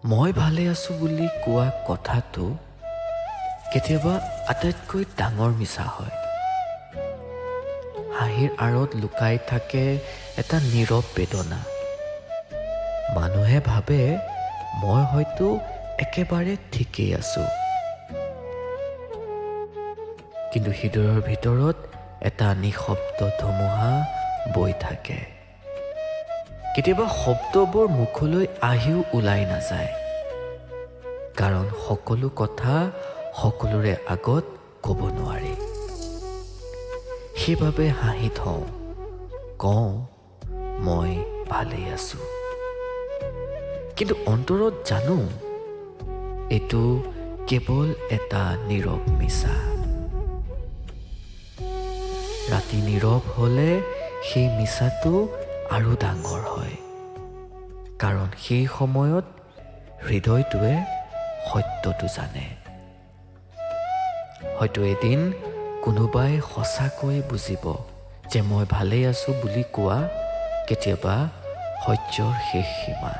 মই ভালে আছোঁ বুলি কোৱা কথাটো কেতিয়াবা আটাইতকৈ ডাঙৰ মিছা হয়। হাঁহিৰ আঁৰত লুকাই থাকে এটা নীৰৱ বেদনা। মানুহে ভাবে মই হয়তো একেবাৰে ঠিকেই আছোঁ, কিন্তু হৃদয়ৰ ভিতৰত এটা নিঃশব্দ ধুমুহা বৈ থাকে। কেতিয়াবা শব্দবোৰ মুখলৈ আহিও ওলাই নাযায়, কাৰণ সকলো কথা সকলোৰে আগত ক'ব নোৱাৰি। সেইবাবে হাঁহি থওঁ, কওঁ মই ভালেই আছোঁ, কিন্তু অন্তৰত জানো এইটো কেৱল এটা নীৰৱ মিছা। ৰাতি নীৰৱ হ'লে সেই মিছাটো আৰু ডাঙৰ হয়, কাৰণ সেই সময়ত হৃদয়টোৱে সত্যটো জানে। হয়তো এদিন কোনোবাই সঁচাকৈ বুজিব যে মই ভালেই আছোঁ বুলি কোৱা কেতিয়াবা সহ্যৰ শেষ সীমা।